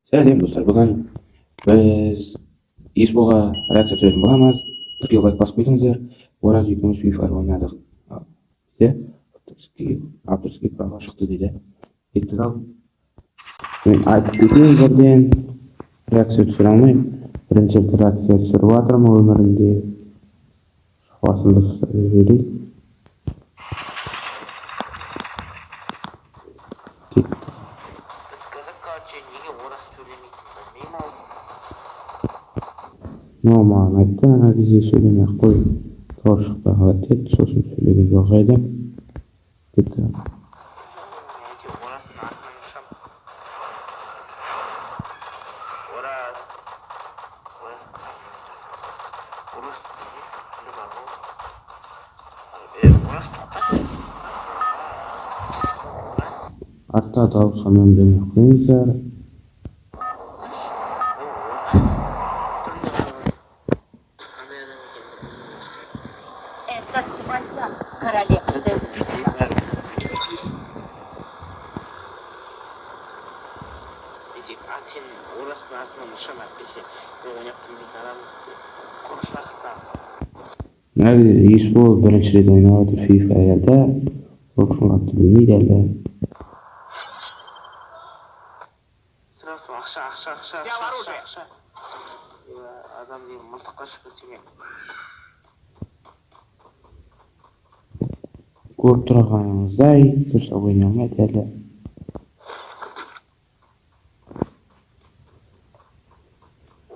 Сәлем, достар! Бүгін біз Есболға реакция түсіретін боламыз. Тіркеу, лайк басып кетіңіздер. Ораз екеуміз Free Fire ойнадық де, авторский права шықты дейді. Кеттік. Ал мен айтып кетейін, бірден реакция түсіре алмаймын. Бірінші рет реакция түсіріп жатырмын өмірімде. Басымды ұстап жіберейік. Кеттік. Біткізіп, короче, неге Ораз сөйлемейтінін білмеймін ау. Но маған айтты ана кезде: «Сөйлемей ақ қой, дауыс шықпай қалады», — деді. Сосын сөйлеген жоқ жайдам. Кеттік. Мен әйтеуір Ораздың артынан ұшамын. Ораз, Ораз, Ораз түрі бар ғой. Е, Ораз, тоқташы! Ораз, Артта дауысқа мән бермей ақ қойыңыздар. тоқташы! Е, Ораз, түрінде қарап, қандай адам екенін білмеймін. Это твоя королевская битва. Тек сен Ораздың артынан ұшамын, әйтпесе мен ойнап білмейтін адаммын, құр шақта. Мына Есбол бірінші рет ойнап жатыр Free Fire'да, ол үшін қатты білмейді әлі. Сразу ақша, ақша, ақша, Взял ақша, ақша, оружие. ақша. Е, адам деген мылтыққа шүкір тиме. Көріп тұрғаныңыздай, дұрыстап ойнай алмайды әлі.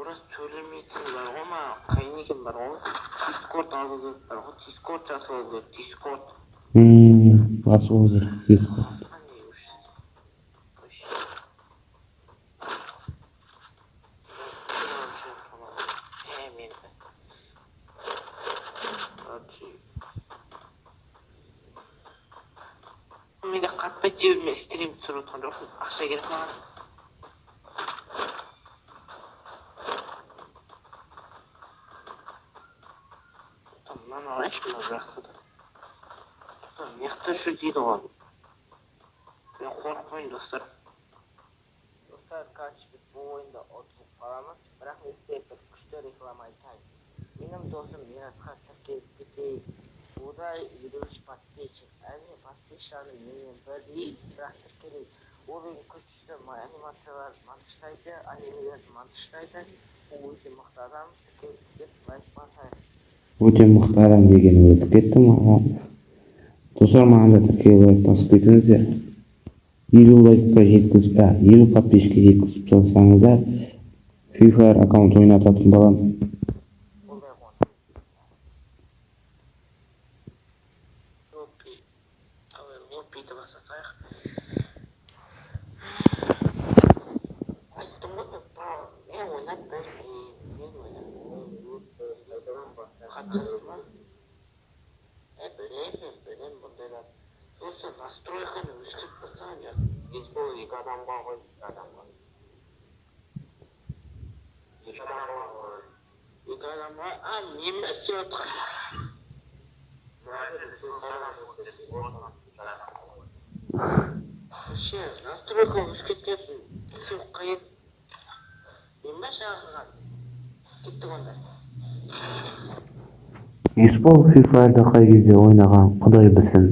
Ораз сөйлемейтін бар ғой, маған қиын екен бар ғой. Дискорд алу керек бар ғой, дискорд жазып алу керек, дискорд. Басып алу керек Discord. Қандай вообще? Вообще. Е, мен, короче, менде қатпайды, себебі мен стрим түсіріп отқан жоқпын. Ақша керек маған. Тоқта, мынаны алайыншы, мынау жақсы да. Тоқта, мына жақта жүр дейді ғой. Мен қорықпаймын, достар. Достар, короче, біз бұл ойында ұтылып қаламыз, бірақ мен сіздерге бір күшті реклама айтайын. Менің досым Мирасқа тіркеліп кетейік. Ода 53 подписчик. Әрине, подписчиктары менімен бірдей, бірақ тіркелейік. Ол ең күшті анимацияларды монтаждайды, анимелерді монтаждайды. Ол өте мықты адам. Тіркеліп кетіп, лайк басайық. Өте мықты адам деген өтіп кетті маған. Достар, маған да тіркеліп, лайк басып кетіңіздер. 50 лайкқа жеткізіп, 50 подписчикке жеткізіп тастасаңыздар, Free Fire аккаунт ойнататын боламын. Қолдай қуанамын. Лобби, давай, лоббиді басатайық. Айттым ғой мен, право, мен ойнап білмеймін, мен ойнап білмеймін. Хат жазды ма? Е, білемін, мен білемін бұндайларды. Просто настройканы өзгертіп тастаған я. Есбол, екі адамға ғой, екі адамға. Екі адамға ғой. Екі адамға, а, мен бе істеп жатқан? Вообще, настройка өзгерткенсің, түсу қиын. Мен бе шақырған? Кеттік онда. Есбол Free Fire'да қай кезде ойнаған, құдай білсін,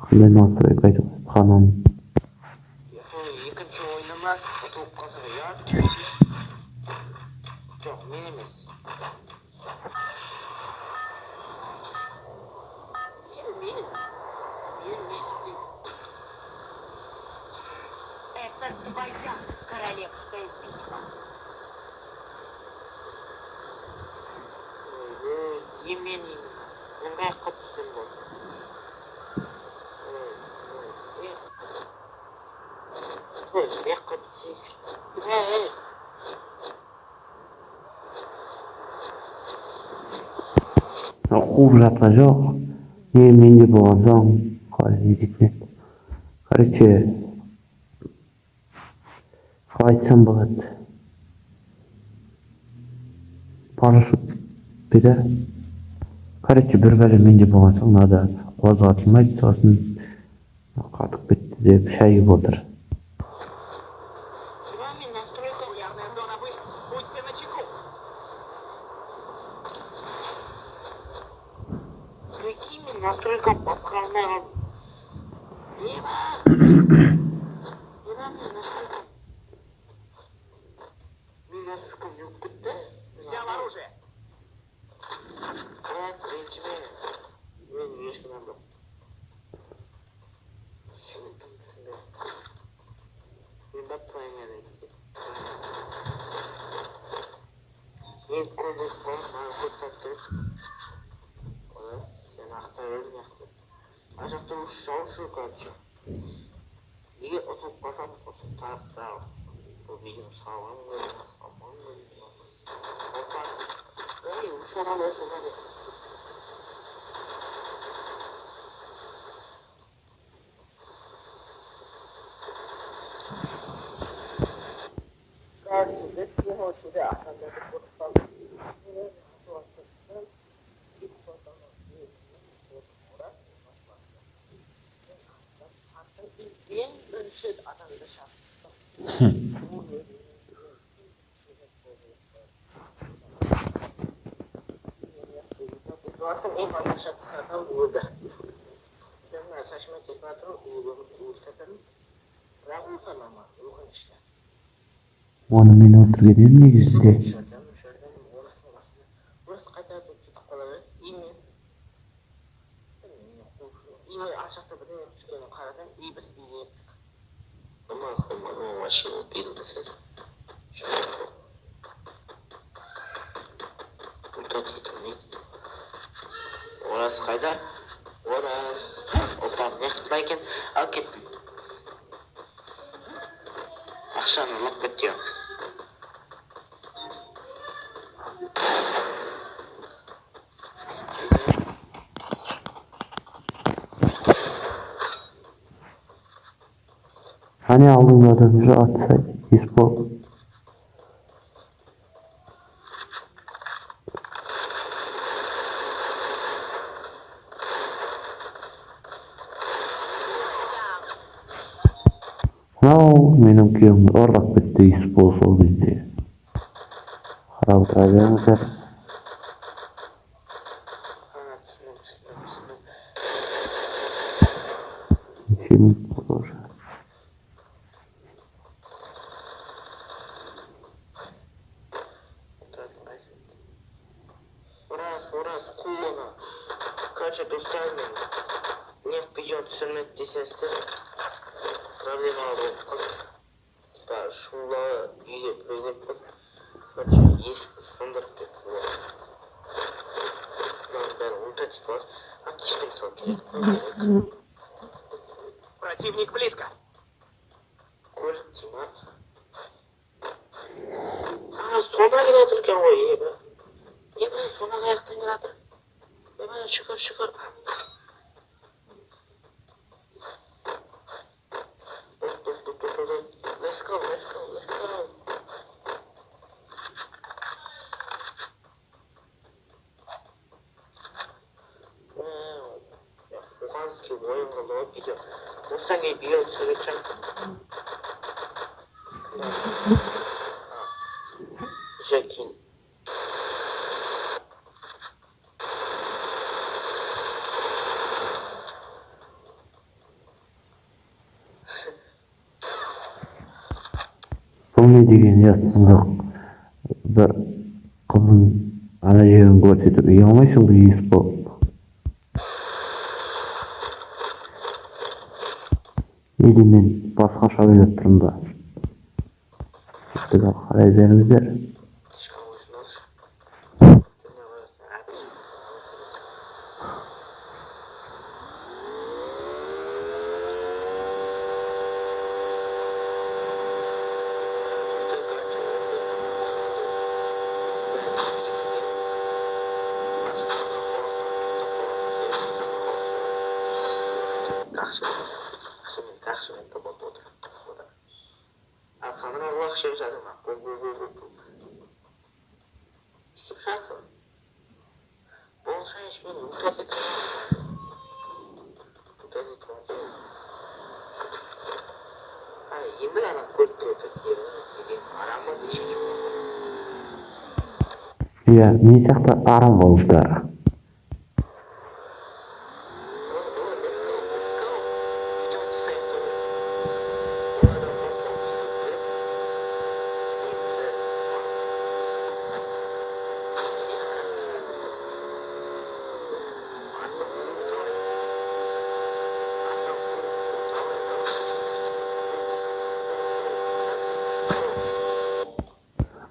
қандай настройка айтып жатқанын. Екінші ойнамас, ұтылып қалса, ұят. Жоқ, мен емес. Мен, мен істеймін. Это твоя королевская битва. Ойбой, не мен именно? Мен қай жаққа түссем болады? Ой, ой, е. Ой, мына жаққа түсейікші. Ей, ей. Қуып жатқан жоқ, не менде болған соң, қалай не дейтін еді, короче, қалай айтсам болады, парашют пе еді, короче, бір бәле менде болған соң, мынада қозғалтылмайды, сосын қатып кетті деп шайып отыр. Мен настройка Популярная зона быстро. Будьте начеку. Прикинь, мен настройка басқара алмай қалдым. Еба! Еба, мен настройкам. Мен настройкам не болып кетті? Взял оружие. Рас, ренжіме. Мен еш кінәм жоқ. Сені тым түсінбедім. Мен ба правильно дейді. Мен көмек қойып, маған код тапты. Рас, сен ақта өл мықты. Ар жақта үш жау жүр, короче. Егер ұтылып қалсам, осы таста бұл видеоны салғым келмей ма, салмағым келмей ма? Опа. Ей, үш адам осы жерде. Короче, біз ең осы жерде адамдарды көріп қалдық. Мен атуға тырыстым. Екі фотоны жібердім. Ораз мен аттым. Ең бірінші адамды шаптым. Бұл ең шатысқан адам өлді. Мен шашыма кетіп жатырмын, өлтірдім. Бірақ ол санамады, өкінішті. Оны мен өлтірген едім негізінде. Жүрдім, жүрдім, орыстың қасында. Орыс қайта кетіп қала берді. И мен білмеймін, қуып жүрмін. И мен ар жақта бірдеңе түскенін қарадым, и біз үйге кеттік. Вообще убил деседі. Ультра етілмейді. Ораз қайда? Ораз. Опа, не қылды екен? Ал кеттім. Ақшаны ұрлап кетті. Қайда? Әне, алдыңда адам жүр, атса, Есбол. Мынау менің күйеуімді ұрлап кетті, Есбол, сол кезде. Қарап отыра беріңіздер. А, түсіндім, түсіндім, түсіндім. Неше минут болды уже? Отыратын қайсы? Ораз, Ораз, қу оны. Короче, достар, мен не видео түсірмеді десеңіздер, проблемалар болып қалды. Типа шулы үйге біреу келіп қалды. Короче, есікті сындырып кетті олар. Мынаның бәрі ультра етіп алады. Аптечка мысалы керек па? Керек. Противник близко. Көлік дей ма? А, сона келе жатыр екен ғой, еба. Еба, сона қаяқтан келе жатыр? Еба, шүкір, шүкір. Let's go, let's go, let's go. Вау. Қуғанский ойын қылды ғой видео. Осыдан кейін видео түсіретін шығармын. Еще кейін. Бұл не деген ұятсыздық? Бір қыздың ана жерін көрсетіп ұялмайсың ба, Есбол? Или мен басқаша ойлап тұрмын ба? Кеттік, ал, қарай беріңіздер. Тышқан өзін алшы. Дүние қоясың, әбіш. Достар, короче, 11 команда қалды. Бәрі кетті. Бастарына қорқып, тоқтап қалған ақшамен, ақшамен болды, отыр, отыр. А санырақ жеп жатыр ма? Гу, гу, гу, гу, гу. Не істеп жатсың? Болсайшы, мен ультра етіп ультра етіп. Қара, енді ғана көлікке отырды. Деген арам ба деші. Иә, мен сияқты арам болыңыздар. Давай, давай, let's go, let's go. Идемте сами второй. Давай, давай, давай, бес, сегіз.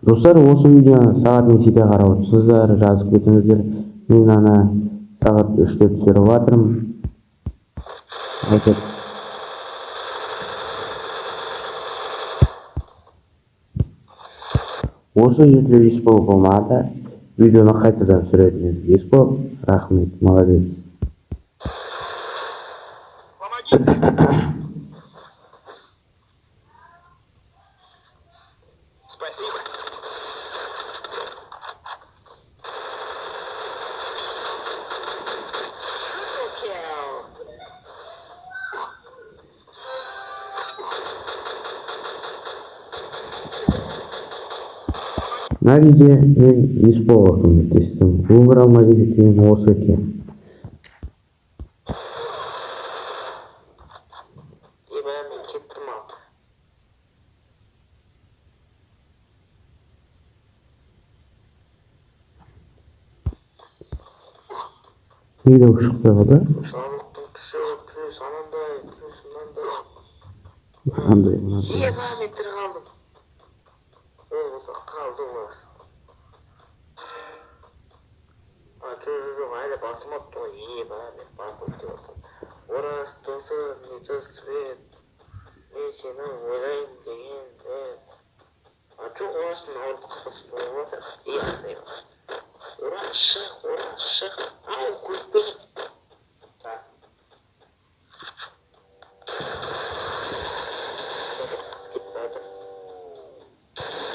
Достар, осы видеоны сағат нешеде қарап отырсыздар, жазып кетіңіздер. Мен ана сағат 3-те түсіріп жатырмын. Айтып. Осы жерде Есбол болмады. Видеоны қайтадан түсіретін. Есбол, рахмет, молодец. Помогите! Спасибо. Мына кезде мен Есболға көмектестім. Өмір алмай деген осы екен. Е, мен кеттім ау. Неге шықпай қалды? Саулықтың күші плюс анандай, плюс мынандай. Андай, мынандай. Еба, мен тірі қалдым. Ол болса қалды, ол болса. А, жоқ, жоқ, жоқ, әлі басылмапты ғой. Еба, мен басылды деп отырмын. Ораз, досым, не то свет. Мен сені ойлаймын деген. А, жоқ, Ораздың ауырды, қапасы толып жатыр. Е, азайма. Ораз, шық, Ораз, шық. Ау, көлікпен. Так. Бір қыз кетіп бара жатыр.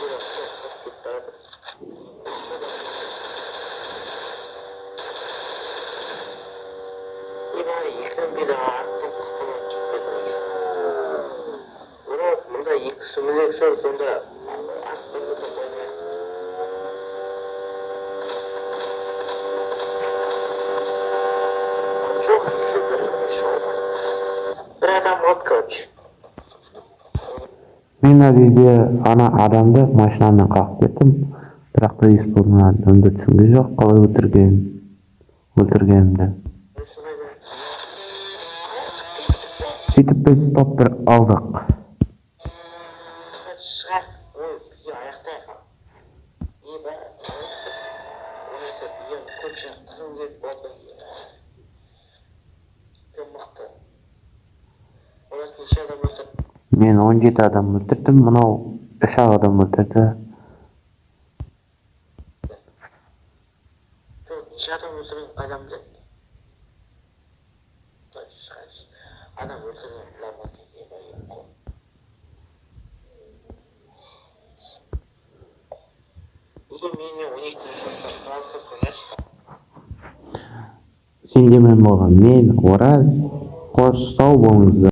Ораз, шық, қыз кетіп бара жатыр. Еба, екінің бірі аттың қыпына кетпеді. Ораз, мында екі сүмелек жүр, сонда ат тастасам қоймайық. Жоқ, екеу бір еще болмайды. Бір адам қалды, короче. Мен мына кезде ана адамды машинамен қағып кеттім. Бірақ та Есболдың адамды түсінген жоқ, қалай өлтіргенімді. Осы қайда? Сөйтіп біз топ бір алдық. Шығайық. Ой, видео аяқтайық. Еба, болмаса видеоны көп жинақтырғым келіп болды. Кім мықты? Ораз неше адам өлтірді? Мен 17 адам өлтірдім, мынау 3 ақ адам өлтірді. Жоқ, неше адам өлтіргенін қайдан біледі? Қайсы, адам өлтіргенін біле алмайды екен, еба, қол. Егер менімен 12 минут ойнашы. Сендермен болған мен, Ораз. Қош, сау болыңыздар.